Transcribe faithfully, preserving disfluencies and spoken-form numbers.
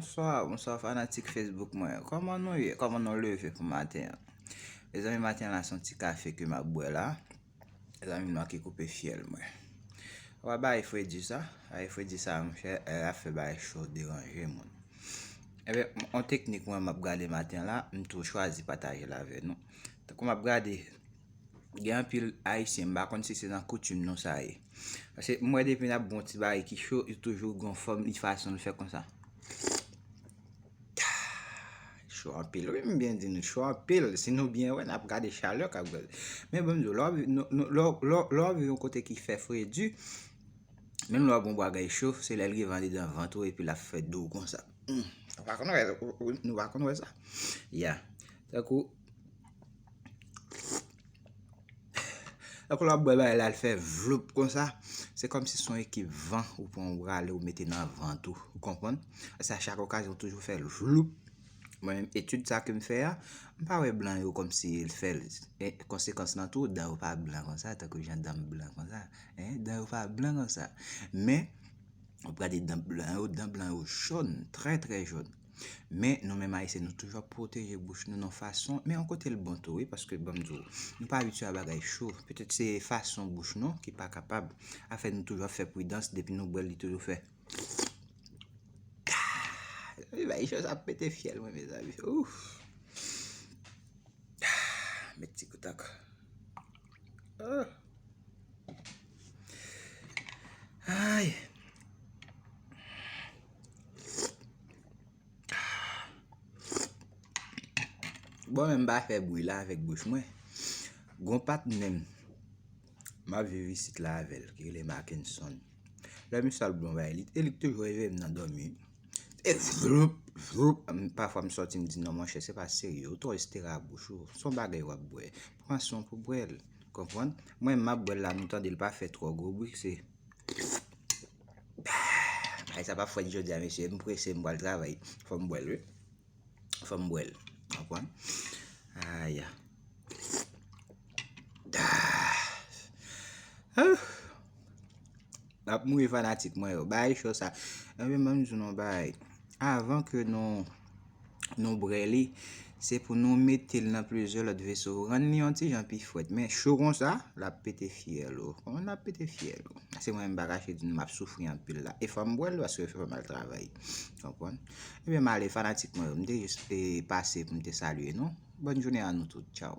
Bonswa, bonswa fanatik Facebook mwen. Kòman nou ye? Kòman nou leve pou maten an? Mezanmi, maten la se yon ti kafe ke m ap bwè la. Mezanmi, m manke koupe fyèl mwen. Ou pa bay fredi sa? Bay fredi sa, monchè, lè l ap fè bagay cho deranje moun. Ebyen, yon teknik mwen m ap gade maten la, m tou chwazi pataje l avè nou. Tankou m ap gade, gen anpil Ayisyen, m pa konn si se nan koutim nou sa ye. Paske m wè depi n ap bon ti bagay ki cho, li toujou gon fòm, li fason l fè konsa. Cho anpil, wi, m byen di nou, cho anpil. Si nou byen wè, n ap gade chalè k ap gade. Men bon, m di w, lè w vi-, nou, nou, lè w, lè w, lè w viv yon kote ki fè fredi, menm lè w ap bon bagay cho, se lè l rive andedan vant ou epi l ap fè do w konsa. Hmm. Nou pa konn wè, ou, ou, nou pa konn wè sa? Ya. Tankou, tankou lè w ap bwè bagay la, l fè vloup konsa, se kòmsi se yon ekip van ou pran, ou rale, ou mete nan vant ou. Ou konprann? Se a chak okazyon, toujou fè l vloup. Mwen menm, etid sa ke m fè a, m pa wè blan yo kòmsi l fè l. E konsekans lan tou, dan yo pa blan konsa, tankou jan dan m blan konsa. En, dan yo pa blan konsa. Men, w ap gade dan blan yo, dan blan yo jòn, trè, trè jòn. Men, nou menm Ayisyen, nou toujou ap pwoteje bouch nou nan fason, men yon kote l bon tou, wi, paske, ban m di w, nou pa abitye a bagay cho. Petèt se fason bouch nou ki pa kapab. Afè nou toujou ap fè pridans, depi nou bwè l, li toujou fè. Li bay cho sa ap pete fyèl mwen, mezanmi. Ouf. Met ti kout ankò. Ah. Ay. Bon, men m pa fè bri la avèk bouch mwen. Gon patnè m, m ap viv isit la avè l, ki rele Mackenson. Lè misye al bon bay li, e li k toujou reve m nan dòmi. E vloup, vloup. M, pafwa m sòti, m di, "Non, monchè, se pa serye. Ou twò estera bouch ou. Se yon bagay w ap bwè. Pran swen pou bwè l." Konprann? Mwen, m ap bwè l la, nou tande l pa fè twò gwo bri, se. Bagay sa pa fwèt jodi a, mesye. M prese, m pral travay. Fò m bwè l, wi. Fò m bwè l. Konprann? Aya. Ah. Ah. M ap mouri fanatik mwen yo. Bagay cho sa. Ebyen, ban m di nou yon bagay. Avan ke nou, nou bwè li, se pou nou mete l nan plizyè lòt veso. Rann li yon ti jan pi fwèt. Men cho konsa, l ap pete fyèl ou. Kòman l ap pete fyèl ou? Se mwen menm pa kache di nou m ap soufri anpil la. E fò m bwè l paske fò m al travay. Konprann? Ebyen, m ale fanatik mwen yo. M te jis, e, pase pou m te salye nou. Bòn jounen a nou tout. Tchaw.